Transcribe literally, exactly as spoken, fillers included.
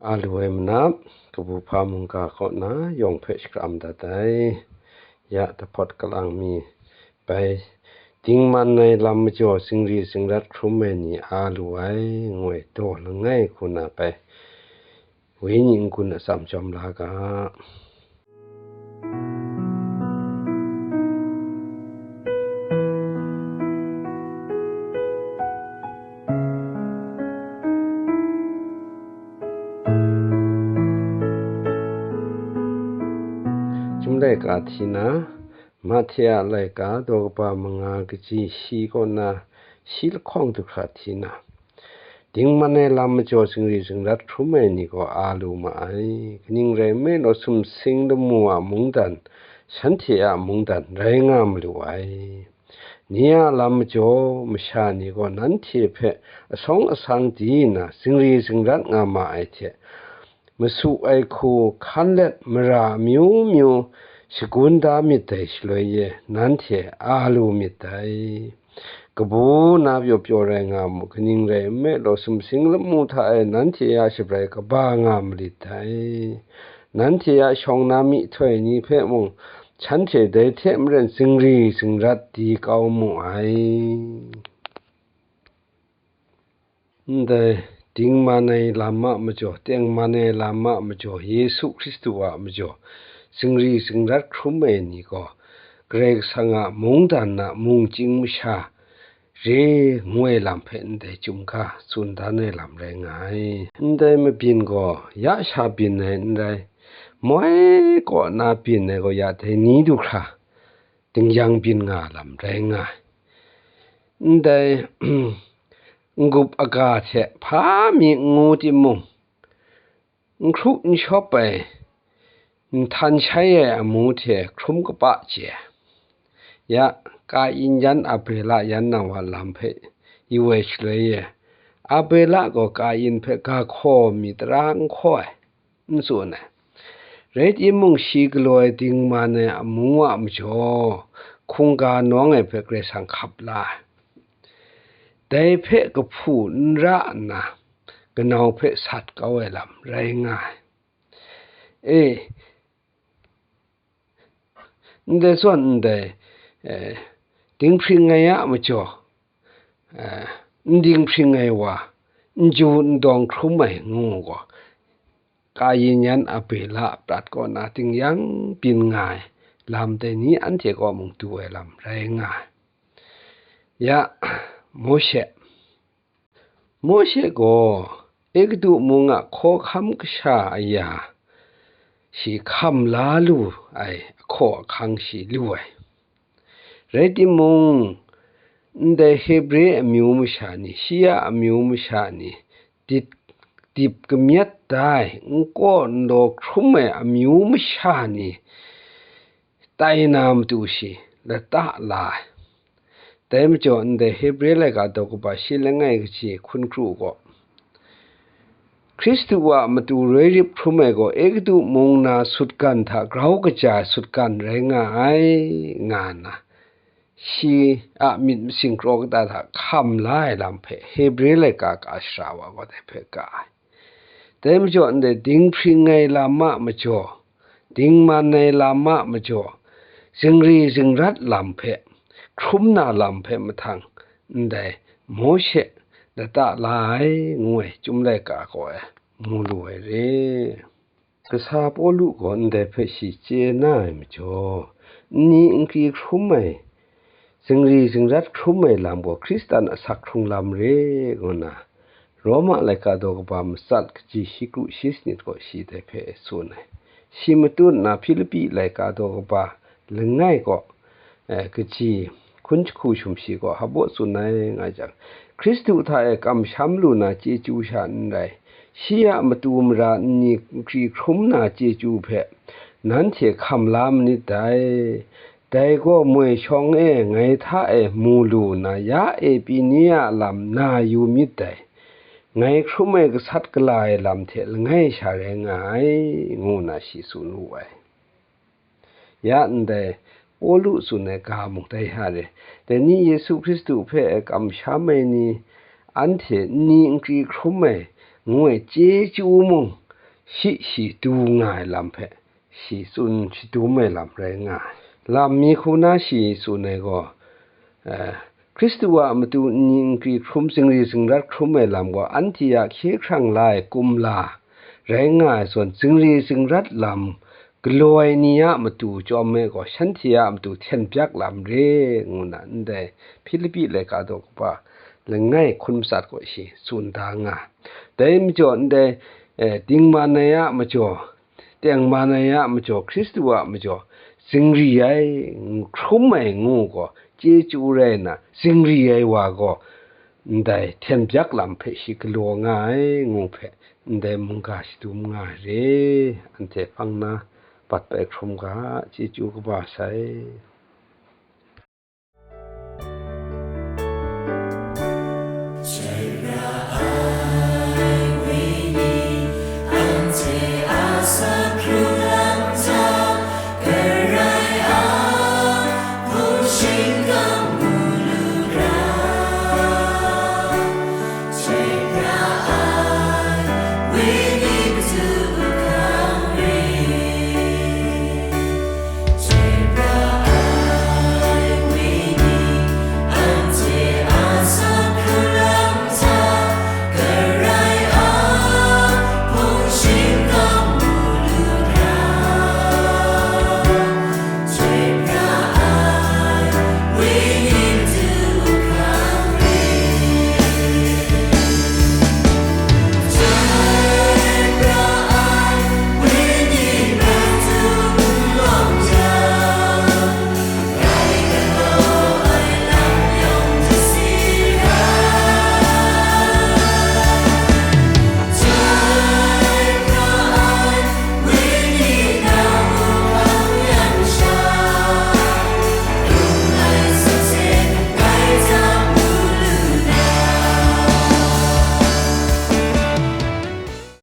A lu ai manap, kabu hpa mungga kaw na yawng hpe shakram dat ai. Ya, dahpawt kalang mi bai, dingman ai lam majaw zingri zingrat hkrum ai ni a lu ai, ngu ai daw langai hku na bai, wenyi n-gun atsam chyawm la ga. Chyum laika hti na, Mahte a laika daw kaba manga kaji shi kaw na shi lahkawng du hkra hti na, dingman ai lam majaw zingri zingrat hkrum ai ni gaw a lu ma ai. Kaning rai nme law, sumsing lamu a mungdan shanhte a mungdan rai nga malu ai. Ni a lam majaw masha ni gaw nanhte hpe asawng asang di nna zingri zingrat nga ma ai hte, masu ai hku hkan let mara amyu myu shagun da myit dai shaloi e, nanhte a lu myit dai. Kabu na pyaw pyaw rai nga mu, kaning rai nme law, sumsing lamu hta e nanhte a shabrai kaba nga malit dai. Nanhte a shawng na myihtoi ni hpe mung, shanhte dai hte maren zingri zingrat di kau mu ai. Ndai dingman ai lam a majaw, tengman ai lam a majaw, Yesu Hkristu a majaw, zingri zingrat hkrum ai ni gaw, Karai Kasang a mungdan a mungchying masha re ngu ai lam hpe ndai chyum ga tsun dan ai lam rai nga ai. Ndai mabyin gaw ya sha byin ai n rai, moi kaw na byin ai gaw ya dai ni du hkra dingyang byin nga lam rai nga ai. Ndai n-gup aga hte hpa mi n ngu timung, n hkru n shawp ai, nhtan shai ai amu hte hkrum kaba chye ai. Ya, Kain yan Abela yan na wa lam hpe yu ai shaloi e, Abela gaw Kain hpe ga hkaw mi tara n hkaw ai, n tsun ai. Rai timung, shi galaw ai dingman ai amu a majaw, hkungga nawng ai hpe Karai Kasang hkap la ai. Dai hpe kahpu n ra nna, kanau hpe sat kau ai lam rai nga ai. E, ndai zawn ndai, eh, dinghpring ai a majaw, eh, n dinghpring ai wa, n ju n dawng hkrum ai ngu gaw, Kain yan Abela a prat kaw na dingyang byin nga ai lam dai ni anhte kaw mung du ai lam rai nga ai. Ya, Mawshe. Mawshe gaw Egutu mung a hkawhkam kasha aya, shi hkam la lu ai ahkaw ahkang shi lu ai. Rai timung, ndai Hebre amyu masha ni, shi a amyu masha ni, dit, dip kamyat da ai, n kaw n law hkrum ai amyu masha ni, tai na matu shi lata la ai. Dai majaw, ndai Hebre laika daw kaba shi langai kaji hkun kru gaw, Hkristu a matu roi rip hkrum ai gaw, Egutu mung na sutgan hta grau kaja ai sutgan rai nga ai, nga nna, shi a myit masin kraw kata hta hkam la ai lam hpe Hebre laika ka shara wa gaw dai hpe ga ai. Dai majaw, ndai dinghpring ai lam a majaw, dingman ai lam a majaw, zingri zingrat lam hpe, hkrum na lam hpe mahtang, ndai Mawshe lata la ai, ngu ai Chyum laika gaw e mu lu ai re. Kasa Pawlu gaw ndai hpe shi chye na ai majaw, nni nkri hkrum ai, zingri zingrat hkrum ai lam gaw Hkristan asak hkrung lam re, ngu nna, Roma laika daw kaba matsat kaji shi kru shi sanit gaw shi dai hpe tsun ai. Shi matut nna Hpilipi laika daw kaba langai gaw, eh, kaji hkun jahku shum shi gaw hpaw tsun ai nga jang, Hkristu hta e kamsham lu na chyeju sha n rai, shi a matu mara nni nkri hkrum na chyeju hpe nanhte hkam la manit dai. Dai gaw moi shawng e ngai hta e mu lu na, ya Epinia lam na yu myit dai. Ngai hkrum ai gasat gala ai lam hte langai sha rai nga ai, ngu nna shi tsun wu ai. Ya ndai Pawlu tsun ai ga mung dai hta re. Dai ni Yesu Hkristu hpe kamsham ai ni, anhte nni nkri hkrum ai, ngu ai chyeju mung, shi shi du nga ai lam hpe shi tsun shadum ai lam rai nga ai. Lam mi hku na shi tsun ai gaw, eh, Hkristu a matu ningri hkrum, zingri zingrat hkrum ai lam gaw, anhte a hkye hkrang la ai kumla rai nga ai zawn, zingri zingrat lam galaw ai ni a matu chyawm ai gaw, shanhte a matu hten byak lam re, ngu na ndai Hpilipi laika daw kaba langai hkun matsat gaw shi tsun da nga. Dai majaw ndai, eh, dingman ai a majaw, tengman ai a majaw, Hkristu a majaw, zingri ai, hkrum ai ngu gaw, chyeju rai nna, zingri ai wa gaw, ndai hten byak lam hpe shi galaw nga ai, ngu hpe, ndai mungga shadum nga ai re, anhte hpang na bat bai hkrum ga, chyeju kaba sai.